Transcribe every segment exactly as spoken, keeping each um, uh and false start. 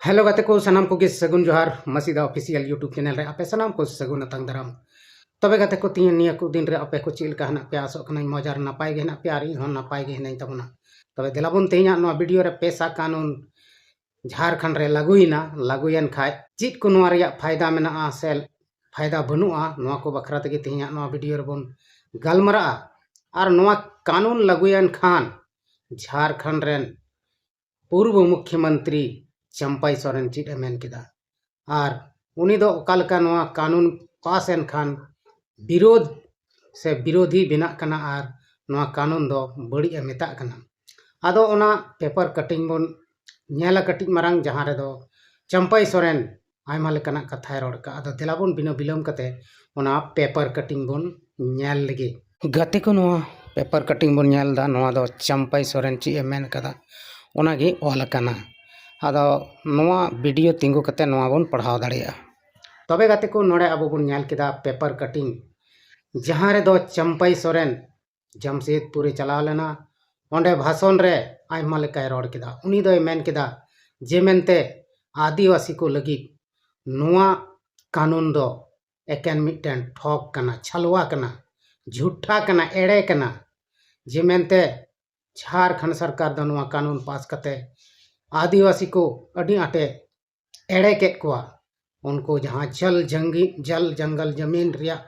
Hello ᱜᱟᱛᱮ ᱠᱚ, ᱥᱟᱱᱟᱢ ᱠᱚᱜᱮ ᱥᱟᱹᱜᱩᱱ ᱡᱚᱦᱟᱨ᱾ ᱢᱟᱹᱥᱤᱫᱟ ᱚᱯᱷᱤᱥᱤᱭᱟᱞ YouTube ᱪᱮᱱᱮᱞ ᱨᱮ ᱟᱯᱮ ᱥᱟᱱᱟᱢ ᱠᱚ ᱥᱟᱹᱜᱩᱱ ᱟᱛᱟᱝ ᱫᱟᱨᱟᱢ᱾ ᱛᱚᱵᱮ ᱜᱟᱛᱮ ᱠᱚ, ᱛᱮᱦᱮᱧ ᱱᱤᱭᱟᱹ ᱠᱚ ᱫᱤᱱ ᱨᱮ ᱟᱯᱮ ᱠᱚ ᱪᱮᱫ ᱞᱮᱠᱟ ᱦᱮᱱᱟᱜ ᱯᱮᱭᱟ? ᱟᱥᱚᱜ ᱠᱟᱹᱱᱟᱹᱧ ᱢᱚᱡᱽ ᱟᱨ ᱱᱟᱯᱟᱭ ᱜᱮ ᱦᱮᱱᱟᱜ ᱯᱮᱭᱟ, ᱟᱨ ᱤᱧ ᱦᱚᱸ ᱱᱟᱯᱟᱭ ᱜᱮ ᱦᱮᱱᱟᱹᱧ ᱛᱟᱵᱚᱱᱟ᱾ ᱛᱚᱵᱮ ᱫᱮᱞᱟ ᱵᱚᱱ, ᱛᱮᱦᱮᱧᱟᱜ ᱱᱚᱣᱟ ᱵᱷᱤᱰᱤᱭᱳ ᱨᱮ ᱯᱮᱥᱟ ᱠᱟᱹᱱᱩᱱ ᱡᱷᱟᱲᱠᱷᱚᱸᱰ ᱨᱮ ᱞᱟᱹᱜᱩᱭᱮᱱᱟ, ᱞᱟᱹᱜᱩᱭᱮᱱ ᱠᱷᱟᱡ ᱪᱮᱫ ᱠᱚ ᱱᱚᱣᱟ ᱨᱮᱭᱟᱜ ᱯᱷᱟᱭᱫᱟ ᱢᱮᱱᱟᱜᱼᱟ ᱥᱮ ᱯᱷᱟᱭᱫᱟ ᱵᱟᱹᱱᱩᱜᱼᱟ, ᱱᱚᱣᱟ ᱠᱚ ᱵᱟᱠᱷᱨᱟ ᱛᱮᱜᱮ ᱛᱮᱦᱮᱧᱟᱜ ᱱᱚᱣᱟ ᱵᱷᱤᱰᱤᱭᱳ ᱨᱮᱵᱚᱱ ᱜᱟᱞᱢᱟᱨᱟᱜᱼᱟ᱾ ᱟᱨ ᱱᱚᱣᱟ ᱠᱟᱹᱱᱩᱱ ᱞᱟᱹᱜᱩᱭᱮᱱ ᱠᱷᱟᱱ ᱡᱷᱟᱲᱠᱷᱚᱸᱰ ᱨᱮᱱ ᱯᱩᱨᱵᱚ ᱢᱩᱠᱷᱭᱚᱢᱚᱱᱛᱨᱤ ᱪᱟᱢᱯᱟᱭ ᱥᱚᱨᱮᱱ ᱪᱮᱫ ᱮ ᱢᱮᱱ ᱠᱮᱫᱟ, ᱟᱨ ᱩᱱᱤ ᱫᱚ ᱚᱠᱟ ᱞᱮᱠᱟ ᱱᱚᱣᱟ ᱠᱟᱹᱱᱩᱱ ᱯᱟᱥ ᱮᱱ ᱠᱷᱟᱱ ᱵᱤᱨᱳᱫᱷ ᱥᱮ ᱵᱤᱨᱳᱫᱷᱤ ᱵᱮᱱᱟᱜ ᱠᱟᱱᱟ ᱟᱨ ᱱᱚᱣᱟ ᱠᱟᱹᱱᱩᱱ ᱫᱚ ᱵᱟᱹᱲᱤᱡ ᱮ ᱢᱮᱛᱟᱜ ᱠᱟᱱᱟ᱾ ᱟᱫᱚ ᱚᱱᱟ ᱯᱮᱯᱟᱨ ᱠᱟᱴᱤᱝ ᱵᱚᱱ ᱧᱮᱞᱟ ᱠᱟᱹᱴᱤᱡ ᱢᱟᱨᱟᱝ, ᱡᱟᱦᱟᱸ ᱨᱮᱫᱚ ᱪᱟᱢᱯᱟᱭ ᱥᱚᱨᱮᱱ ᱟᱭᱢᱟ ᱞᱮᱠᱟᱱᱟᱜ ᱠᱟᱛᱷᱟᱭ ᱨᱚᱲ ᱠᱟᱜᱼᱟ᱾ ᱟᱫᱚ ᱫᱮᱞᱟ ᱵᱚᱱ ᱵᱤᱱᱟᱹ ᱵᱤᱞᱚᱢ ᱠᱟᱛᱮ ᱚᱱᱟ ᱯᱮᱯᱟᱨ ᱠᱟᱴᱤᱝ ᱵᱚᱱ ᱧᱮᱞ ᱞᱮᱜᱮ᱾ ᱜᱟᱛᱮ ᱠᱚ, ᱱᱚᱣᱟ ᱯᱮᱯᱟᱨ ᱠᱟᱴᱤᱝ ᱵᱚᱱ ᱧᱮᱞ ᱮᱫᱟ, ᱱᱚᱣᱟ ᱫᱚ ᱪᱟᱢᱯᱟᱭ ᱥᱚᱨᱮᱱ ᱪᱮᱫ ᱮ ᱢᱮᱱ ᱠᱟᱫᱟ, ᱚᱱᱟᱜᱮ ᱚᱞ ᱟᱠᱟᱱᱟ᱾ ᱟᱫᱚ ᱱᱚᱣᱟ ᱵᱷᱤᱰᱤᱭᱳ ᱛᱤᱸᱜᱩ ᱠᱟᱛᱮ ᱱᱚᱣᱟ ᱵᱚᱱ ᱯᱟᱲᱦᱟᱣ ᱫᱟᱲᱮᱭᱟᱜᱼᱟ᱾ ᱛᱚᱵᱮ ᱜᱟᱛᱮ ᱠᱚ, ᱱᱚᱰᱮ ᱟᱵᱚ ᱵᱚᱱ ᱧᱮᱞ ᱠᱮᱫᱟ ᱯᱮᱯᱟᱨ ᱠᱟᱴᱤᱝ, ᱡᱟᱦᱟᱸ ᱨᱮᱫᱚ ᱪᱟᱢᱯᱟᱭ ᱥᱚᱨᱮᱱ ᱡᱟᱢᱥᱮᱫᱽᱯᱩᱨᱮ ᱪᱟᱞᱟᱣ ᱞᱮᱱᱟ᱾ ᱚᱸᱰᱮ ᱵᱷᱟᱥᱚᱱ ᱨᱮ ᱟᱭᱢᱟ ᱞᱮᱠᱟᱭ ᱨᱚᱲ ᱠᱮᱫᱟ᱾ ᱩᱱᱤ ᱫᱚᱭ ᱢᱮᱱ ᱠᱮᱫᱟ ᱡᱮ ᱢᱮᱱᱛᱮ ᱟᱹᱫᱤᱵᱟᱹᱥᱤ ᱠᱚ ᱞᱟᱹᱜᱤᱫ ᱱᱚᱣᱟ ᱠᱟᱹᱱᱩᱱ ᱫᱚ ᱮᱠᱮᱱ ᱢᱤᱫᱴᱮᱱ ᱴᱷᱚᱠ ᱠᱟᱱᱟ, ᱪᱷᱟᱞᱣᱟ ᱠᱟᱱᱟ, ᱡᱷᱩᱴᱴᱷᱟ ᱠᱟᱱᱟ, ᱮᱲᱮ ᱠᱟᱱᱟ᱾ ᱡᱮ ᱢᱮᱱᱛᱮ ᱡᱷᱟᱲᱠᱷᱚᱸᱰ ᱥᱚᱨᱠᱟᱨ ᱫᱚ ᱱᱚᱣᱟ ᱠᱟᱹᱱᱩᱱ ᱯᱟᱥ ᱠᱟᱛᱮ ᱟᱹᱫᱤᱵᱟᱹᱥᱤ ᱠᱚ ᱟᱹᱰᱤ ᱟᱸᱴᱮ ᱮᱲᱮ ᱠᱮᱫ ᱠᱚᱣᱟ᱾ ᱩᱱᱠᱩ ᱡᱟᱦᱟᱸ ᱡᱚᱞ ᱡᱟᱝᱜᱤ-, ᱡᱚᱞ ᱡᱚᱝᱜᱚᱞ ᱡᱚᱢᱤᱱ ᱨᱮᱭᱟᱜ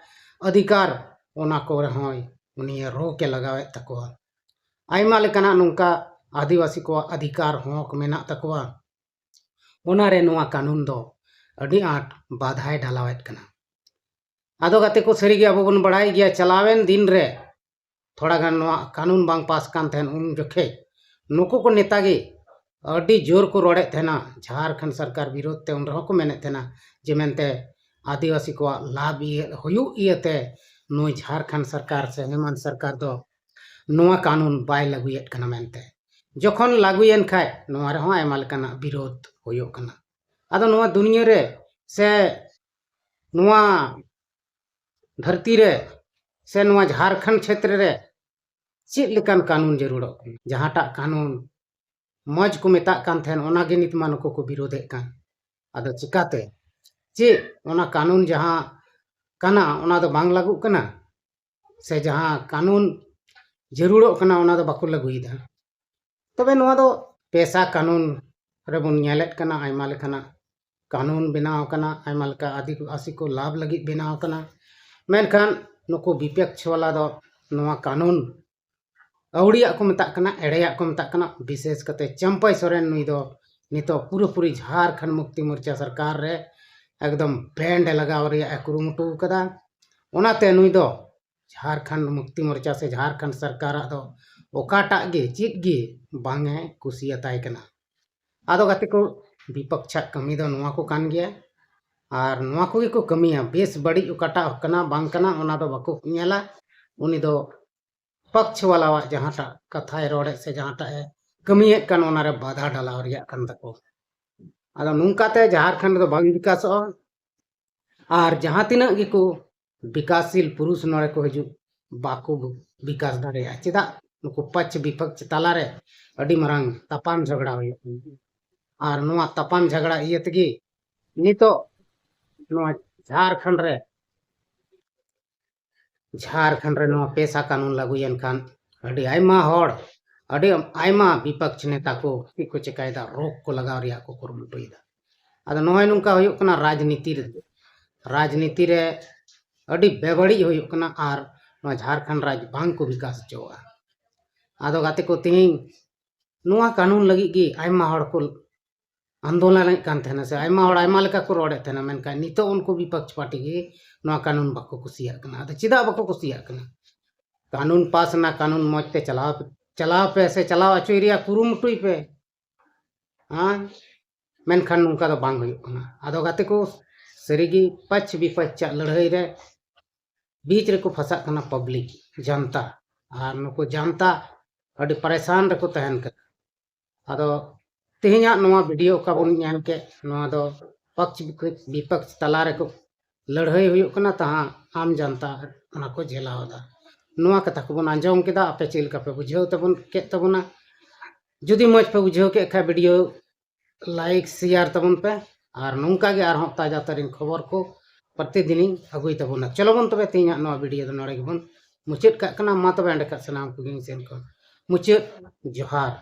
ᱚᱫᱷᱤᱠᱟᱨ, ᱚᱱᱟ ᱠᱚᱨᱮ ᱦᱚᱸᱭ ᱩᱱᱤᱭᱮ ᱨᱳᱠ ᱮ ᱞᱟᱜᱟᱣᱮᱫ ᱛᱟᱠᱚᱣᱟ᱾ ᱟᱭᱢᱟ ᱞᱮᱠᱟᱱᱟᱜ ᱱᱚᱝᱠᱟ ᱟᱹᱫᱤᱵᱟᱹᱥᱤ ᱠᱚᱣᱟᱜ ᱚᱫᱷᱤᱠᱟᱨ ᱦᱚᱸᱠ ᱢᱮᱱᱟᱜ ᱛᱟᱠᱚᱣᱟ᱾ ᱚᱱᱟᱨᱮ ᱱᱚᱣᱟ ᱠᱟᱹᱱᱩᱱ ᱫᱚ ᱟᱹᱰᱤ ᱟᱸᱴ ᱵᱟᱫᱷᱟᱭ ᱰᱷᱟᱞᱟᱣᱮᱫ ᱠᱟᱱᱟ᱾ ᱟᱫᱚ ᱜᱟᱛᱮ ᱠᱚ, ᱥᱟᱹᱨᱤᱜᱮ ᱟᱵᱚ ᱵᱚᱱ ᱵᱟᱲᱟᱭ ᱜᱮᱭᱟ, ᱪᱟᱞᱟᱣᱮᱱ ᱫᱤᱱ ᱨᱮ ᱛᱷᱚᱲᱟ ᱜᱟᱱ ᱱᱚᱣᱟ ᱠᱟᱹᱱᱩᱱ ᱵᱟᱝ ᱯᱟᱥ ᱠᱟᱱ ᱛᱟᱦᱮᱱ, ᱩᱱ ᱡᱚᱠᱷᱮᱡ ᱱᱩᱠᱩ ᱠᱚ ᱱᱮᱛᱟ ᱜᱮ ᱟᱹᱰᱤ ᱡᱳᱨ ᱠᱚ ᱨᱚᱲᱮᱫ ᱛᱟᱦᱮᱱᱟ᱾ ᱡᱷᱟᱲᱠᱷᱚᱸᱰ ᱥᱚᱨᱠᱟᱨ ᱵᱤᱨᱳᱫᱷ ᱛᱮ ᱩᱱ ᱨᱮᱦᱚᱸ ᱠᱚ ᱢᱮᱱᱮᱫ ᱛᱟᱦᱮᱱᱟ ᱡᱮ ᱢᱮᱱᱛᱮ ᱟᱹᱫᱤᱵᱟᱹᱥᱤ ᱠᱚᱣᱟᱜ ᱞᱟᱵᱷ ᱤᱭᱟᱹ ᱦᱩᱭᱩᱜ ᱤᱭᱟᱹᱛᱮ ᱱᱩᱭ ᱡᱷᱟᱲᱠᱷᱚᱸᱰ ᱥᱚᱨᱠᱟᱨ ᱥᱮ ᱦᱮᱢᱟᱱᱛ ᱥᱚᱨᱠᱟᱨ ᱫᱚ ᱱᱚᱣᱟ ᱠᱟᱹᱱᱩᱱ ᱵᱟᱭ ᱞᱟᱹᱜᱩᱭᱮᱫ ᱠᱟᱱᱟ ᱢᱮᱱᱛᱮ᱾ ᱡᱚᱠᱷᱚᱱ ᱞᱟᱹᱜᱩᱭᱮᱱ ᱠᱷᱟᱡ ᱱᱚᱣᱟ ᱨᱮᱦᱚᱸ ᱟᱭᱢᱟ ᱞᱮᱠᱟᱱᱟᱜ ᱵᱤᱨᱳᱫᱷ ᱦᱩᱭᱩᱜ ᱠᱟᱱᱟ᱾ ᱟᱫᱚ ᱱᱚᱣᱟ ᱫᱩᱱᱤᱭᱟᱹ ᱨᱮ ᱥᱮ ᱱᱚᱣᱟ ᱫᱷᱟᱹᱨᱛᱤ ᱨᱮ ᱥᱮ ᱱᱚᱣᱟ ᱡᱷᱟᱲᱠᱷᱚᱸᱰ ᱪᱷᱮᱛᱨᱚ ᱨᱮ ᱪᱮᱫ ᱞᱮᱠᱟᱱ ᱠᱟᱹᱱᱩᱱ ᱡᱟᱹᱨᱩᱲᱚᱜ ᱠᱟᱱᱟ? ᱡᱟᱦᱟᱸᱴᱟᱜ ᱠᱟᱹᱱᱩᱱ ᱢᱚᱡᱽ ᱠᱚ ᱢᱮᱛᱟᱜ ᱠᱟᱱ ᱛᱟᱦᱮᱱ, ᱚᱱᱟᱜᱮ ᱱᱤᱛ ᱢᱟ ᱱᱩᱠᱩ ᱠᱚ ᱵᱤᱨᱳᱫᱷᱮᱫ ᱠᱟᱱ᱾ ᱟᱫᱚ ᱪᱤᱠᱟᱛᱮ? ᱪᱮᱫ ᱚᱱᱟ ᱠᱟᱹᱱᱩᱱ ᱡᱟᱦᱟᱸ ᱠᱟᱱᱟ, ᱚᱱᱟ ᱫᱚ ᱵᱟᱝ ᱞᱟᱹᱜᱩᱜ ᱠᱟᱱᱟ? ᱥᱮ ᱡᱟᱦᱟᱸ ᱠᱟᱹᱱᱩᱱ ᱡᱟᱹᱨᱩᱲᱚᱜ ᱠᱟᱱᱟ, ᱚᱱᱟ ᱫᱚ ᱵᱟᱠᱚ ᱞᱟᱹᱜᱩᱭᱮᱫᱟ? ᱛᱚᱵᱮ ᱱᱚᱣᱟ ᱫᱚ ᱯᱮᱥᱟ ᱠᱟᱹᱱᱩᱱ ᱨᱮᱵᱚᱱ ᱧᱮᱞᱮᱫ ᱠᱟᱱᱟ, ᱟᱭᱢᱟ ᱞᱮᱠᱟᱱᱟᱜ ᱠᱟᱹᱱᱩᱱ ᱵᱮᱱᱟᱣ ᱟᱠᱟᱱᱟ, ᱟᱭᱢᱟ ᱞᱮᱠᱟ ᱟᱹᱫᱤᱵᱟᱹᱥᱤ ᱠᱚ ᱞᱟᱵᱷ ᱞᱟᱹᱜᱤᱫ ᱵᱮᱱᱟᱣ ᱟᱠᱟᱱᱟ᱾ ᱢᱮᱱᱠᱷᱟᱱ ᱱᱩᱠᱩ ᱵᱤᱯᱚᱠᱷ ᱵᱟᱞᱟ ᱫᱚ ᱱᱚᱣᱟ ᱠᱟᱹᱱᱩᱱ ᱟᱹᱣᱲᱤᱭᱟᱜ ᱠᱚ ᱢᱮᱛᱟᱜ ᱠᱟᱱᱟ, ᱮᱲᱮᱭᱟᱜ ᱠᱚ ᱢᱮᱛᱟᱜ ᱠᱟᱱᱟ᱾ ᱵᱤᱥᱮᱥ ᱠᱟᱛᱮ ᱪᱟᱢᱯᱟᱭ ᱥᱚᱨᱮᱱ, ᱱᱩᱭ ᱫᱚ ᱱᱤᱛᱚᱜ ᱯᱩᱨᱟᱹᱯᱩᱨᱤ ᱡᱷᱟᱨᱠᱷᱚᱸᱰ ᱢᱩᱠᱛᱤ ᱢᱳᱨᱪᱟ ᱥᱚᱨᱠᱟᱨ ᱨᱮ ᱮᱠᱫᱚᱢ ᱵᱮᱱᱰ ᱞᱟᱜᱟᱣ ᱨᱮᱭᱟᱜ ᱮ ᱠᱩᱨᱩᱢᱩᱴᱩ ᱟᱠᱟᱫᱟ᱾ ᱚᱱᱟᱛᱮ ᱱᱩᱭ ᱫᱚ ᱡᱷᱟᱨᱠᱷᱚᱸᱰ ᱢᱩᱠᱛᱤ ᱢᱳᱨᱪᱟ ᱥᱮ ᱡᱷᱟᱨᱠᱷᱚᱸᱰ ᱥᱚᱨᱠᱟᱨᱟᱜ ᱫᱚ ᱚᱠᱟᱴᱟᱜ ᱜᱮ, ᱪᱮᱫ ᱜᱮ ᱵᱟᱝ ᱮ ᱠᱩᱥᱤᱭᱟᱛᱟᱭ ᱠᱟᱱᱟ᱾ ᱟᱫᱚ ᱜᱟᱛᱮ ᱠᱚ, ᱵᱤᱯᱚᱠᱷᱟᱜ ᱠᱟᱹᱢᱤ ᱫᱚ ᱱᱚᱣᱟ ᱠᱚ ᱠᱟᱱ ᱜᱮᱭᱟ᱾ ᱟᱨ ᱱᱚᱣᱟ ᱠᱚᱜᱮ ᱠᱚ ᱠᱟᱹᱢᱤᱭᱟ᱾ ᱵᱮᱥ ᱵᱟᱹᱲᱤᱡ ᱚᱠᱟᱴᱟᱜ ᱠᱟᱱᱟ ᱵᱟᱝ ᱠᱟᱱᱟ, ᱚᱱᱟ ᱫᱚ ᱵᱟᱠᱚ ᱧᱮᱞᱟ᱾ ᱩᱱᱤ ᱫᱚ ᱯᱚᱠᱷ ᱵᱟᱞᱟᱣᱟᱜ ᱡᱟᱦᱟᱸᱴᱟᱜ ᱠᱟᱛᱷᱟᱭ ᱨᱚᱲᱮᱫ ᱥᱮ ᱡᱟᱦᱟᱸᱴᱟᱜ ᱮ ᱠᱟᱹᱢᱤᱭᱮᱫ ᱠᱟᱱ, ᱚᱱᱟᱨᱮ ᱵᱟᱫᱷᱟ ᱰᱟᱞᱟᱣ ᱨᱮᱭᱟᱜ ᱠᱟᱱ ᱛᱟᱠᱚ᱾ ᱟᱫᱚ ᱱᱚᱝᱠᱟᱛᱮ ᱡᱷᱟᱨᱠᱷᱚᱸᱰ ᱫᱚ ᱵᱟᱝ ᱵᱤᱠᱟᱥᱚᱜᱼᱟ᱾ ᱟᱨ ᱡᱟᱦᱟᱸ ᱛᱤᱱᱟᱹᱜ ᱜᱮᱠᱚ ᱵᱤᱠᱟᱥᱥᱤᱞ ᱯᱩᱨᱩᱥ ᱱᱚᱰᱮ ᱠᱚ ᱦᱤᱡᱩᱜ, ᱵᱟᱠᱚ ᱵᱤᱠᱟᱥ ᱫᱟᱲᱮᱭᱟᱜᱼᱟ᱾ ᱪᱮᱫᱟᱜ? ᱱᱩᱠᱩ ᱯᱟᱪᱷ ᱵᱤᱯᱚᱠᱷ ᱛᱟᱞᱟᱨᱮ ᱟᱹᱰᱤ ᱢᱟᱨᱟᱝ ᱛᱟᱯᱟᱢ ᱡᱷᱚᱜᱽᱲᱟ ᱦᱩᱭᱩᱜ ᱠᱟᱱᱟ᱾ ᱟᱨ ᱱᱚᱣᱟ ᱛᱟᱯᱟᱢ ᱡᱷᱚᱜᱽᱲᱟ ᱤᱭᱟᱹ ᱛᱮᱜᱮ ᱱᱤᱛᱚᱜ ᱱᱚᱣᱟ ᱡᱷᱟᱨᱠᱷᱚᱸᱰ ᱨᱮ, ᱡᱷᱟᱨᱠᱷᱚᱸᱰ ᱨᱮ ᱱᱚᱣᱟ ᱯᱮᱥᱟ ᱠᱟᱹᱱᱩᱱ ᱞᱟᱹᱜᱩᱭᱮᱱ ᱠᱷᱟᱱ ᱟᱹᱰᱤ ᱟᱭᱢᱟ ᱦᱚᱲ, ᱟᱹᱰᱤ ᱟᱭᱢᱟ ᱵᱤᱯᱚᱠᱷ ᱱᱮᱛᱟ ᱠᱚ ᱪᱮᱫ ᱠᱚ ᱪᱮᱠᱟᱭᱮᱫᱟ, ᱨᱳᱜᱽ ᱠᱚ ᱞᱟᱜᱟᱣ ᱨᱮᱭᱟᱜ ᱠᱚ ᱠᱩᱨᱩᱢᱩᱴᱩᱭᱮᱫᱟ᱾ ᱟᱫᱚ ᱱᱚᱜᱼᱚᱭ ᱱᱚᱝᱠᱟ ᱦᱩᱭᱩᱜ ᱠᱟᱱᱟ ᱨᱟᱡᱽᱱᱤᱛᱤ ᱨᱮ, ᱨᱟᱡᱽᱱᱤᱛᱤ ᱨᱮ ᱟᱹᱰᱤ ᱵᱮᱵᱟᱹᱲᱤᱡ ᱦᱩᱭᱩᱜ ᱠᱟᱱᱟ᱾ ᱟᱨ ᱱᱚᱣᱟ ᱡᱷᱟᱨᱠᱷᱚᱸᱰ ᱨᱟᱡᱽ ᱵᱟᱝ ᱠᱚ ᱵᱤᱠᱟᱥ ᱦᱚᱪᱚᱣᱟᱜᱼᱟ᱾ ᱟᱫᱚ ᱜᱟᱛᱮ ᱠᱚ, ᱛᱮᱦᱮᱧ ᱱᱚᱣᱟ ᱠᱟᱹᱱᱩᱱ ᱞᱟᱹᱜᱤᱫ ᱜᱮ ᱟᱭᱢᱟ ᱦᱚᱲ ᱠᱚ ᱟᱱᱫᱳᱞᱚᱱᱮᱫ ᱠᱟᱱ ᱛᱟᱦᱮᱱᱟ, ᱥᱮ ᱟᱭᱢᱟ ᱦᱚᱲ ᱟᱭᱢᱟ ᱞᱮᱠᱟ ᱠᱚ ᱨᱚᱲᱮᱫ ᱛᱟᱦᱮᱱᱟ, ᱢᱮᱱᱠᱷᱟᱱ ᱱᱤᱛᱚᱜ ᱩᱱᱠᱩ ᱵᱤᱯᱚᱠᱷ ᱯᱟᱨᱴᱤ ᱜᱮ ᱱᱚᱣᱟ ᱠᱟᱹᱱᱩᱱ ᱵᱟᱠᱚ ᱠᱩᱥᱤᱭᱟᱜ ᱠᱟᱱᱟ᱾ ᱟᱫᱚ ᱪᱮᱫᱟᱜ ᱵᱟᱠᱚ ᱠᱩᱥᱤᱭᱟᱜ ᱠᱟᱱᱟ? ᱠᱟᱹᱱᱩᱱ ᱯᱟᱥ ᱮᱱᱟ, ᱠᱟᱹᱱᱩᱱ ᱢᱚᱡᱽ ᱛᱮ ᱪᱟᱞᱟᱣ, ᱪᱟᱞᱟᱣ ᱯᱮ ᱥᱮ ᱪᱟᱞᱟᱣ ᱦᱚᱪᱚᱭ ᱨᱮᱭᱟᱜ ᱠᱩᱨᱩᱢᱩᱴᱩᱭ ᱯᱮ᱾ ᱦᱮᱸ, ᱢᱮᱱᱠᱷᱟᱱ ᱱᱚᱝᱠᱟ ᱫᱚ ᱵᱟᱝ ᱦᱩᱭᱩᱜ ᱠᱟᱱᱟ᱾ ᱟᱫᱚ ᱜᱟᱛᱮ ᱠᱚ, ᱥᱟᱹᱨᱤᱜᱮ ᱯᱟᱪᱷ ᱵᱤᱯᱚᱠᱷᱟᱜ ᱞᱟᱹᱲᱦᱟᱹᱭ ᱨᱮ ᱵᱤᱪ ᱨᱮᱠᱚ ᱯᱷᱟᱸᱥᱟᱜ ᱠᱟᱱᱟ ᱯᱟᱵᱽᱞᱤᱠ, ᱡᱟᱱᱛᱟ᱾ ᱟᱨ ᱱᱩᱠᱩ ᱡᱟᱱᱛᱟ ᱟᱹᱰᱤ ᱯᱟᱨᱮᱥᱟᱱ ᱨᱮᱠᱚ ᱛᱟᱦᱮᱱ ᱠᱟᱱᱟ᱾ ᱟᱫᱚ ᱛᱮᱦᱮᱧᱟᱜ ᱱᱚᱣᱟ ᱵᱷᱤᱰᱤᱭᱳ ᱚᱠᱟ ᱵᱚᱱ ᱧᱮᱞ ᱠᱮᱫ, ᱱᱚᱣᱟ ᱫᱚ ᱯᱚᱠᱷ ᱵᱤᱯᱚᱠᱷ, ᱵᱤᱯᱚᱠᱷ ᱛᱟᱞᱟ ᱨᱮᱠᱚ ᱞᱟᱹᱲᱦᱟᱹᱭ ᱦᱩᱭᱩᱜ ᱠᱟᱱᱟ, ᱛᱟᱦᱟᱸ ᱟᱢ ᱡᱟᱱᱛᱟ ᱚᱱᱟ ᱠᱚ ᱡᱷᱮᱞᱟᱣ ᱮᱫᱟ᱾ ᱱᱚᱣᱟ ᱠᱟᱛᱷᱟ ᱠᱚᱵᱚᱱ ᱟᱸᱡᱚᱢ ᱠᱮᱫᱟ, ᱟᱯᱮ ᱪᱮᱫ ᱞᱮᱠᱟ ᱯᱮ ᱵᱩᱡᱷᱟᱹᱣ ᱛᱟᱵᱚᱱ, ᱠᱮᱫ ᱛᱟᱵᱚᱱᱟ? ᱡᱩᱫᱤ ᱢᱚᱡᱽ ᱯᱮ ᱵᱩᱡᱷᱟᱹᱣ ᱠᱮᱫ ᱠᱷᱟᱱ video like share ᱛᱟᱵᱚᱱ ᱯᱮ, ᱟᱨ ᱱᱚᱝᱠᱟ ᱜᱮ ᱟᱨᱦᱚᱸ ᱛᱟᱡᱟ ᱛᱟᱨᱤᱱ ᱠᱷᱚᱵᱚᱨ ᱠᱚ ᱯᱨᱚᱛᱤᱫᱤᱱᱤᱧ ᱟᱹᱜᱩᱭ ᱛᱟᱵᱚᱱᱟ᱾ ᱪᱚᱞᱚ ᱵᱚᱱ ᱛᱚᱵᱮ ᱛᱮᱦᱮᱧᱟᱜ ᱱᱚᱣᱟ video ᱫᱚ ᱱᱚᱰᱮ ᱜᱮᱵᱚᱱ ᱢᱩᱪᱟᱹᱫ ᱠᱟᱜ ᱠᱟᱱᱟ᱾ ᱢᱟ ᱛᱚᱵᱮ ᱮᱸᱰᱮ ᱠᱷᱟᱱ ᱥᱟᱱᱟᱢ ᱠᱚᱜᱮ ᱤᱧ ᱥᱮᱱ ᱠᱷᱚᱱ ᱢᱩᱪᱟᱹᱫ ᱡᱚᱦᱟᱨ᱾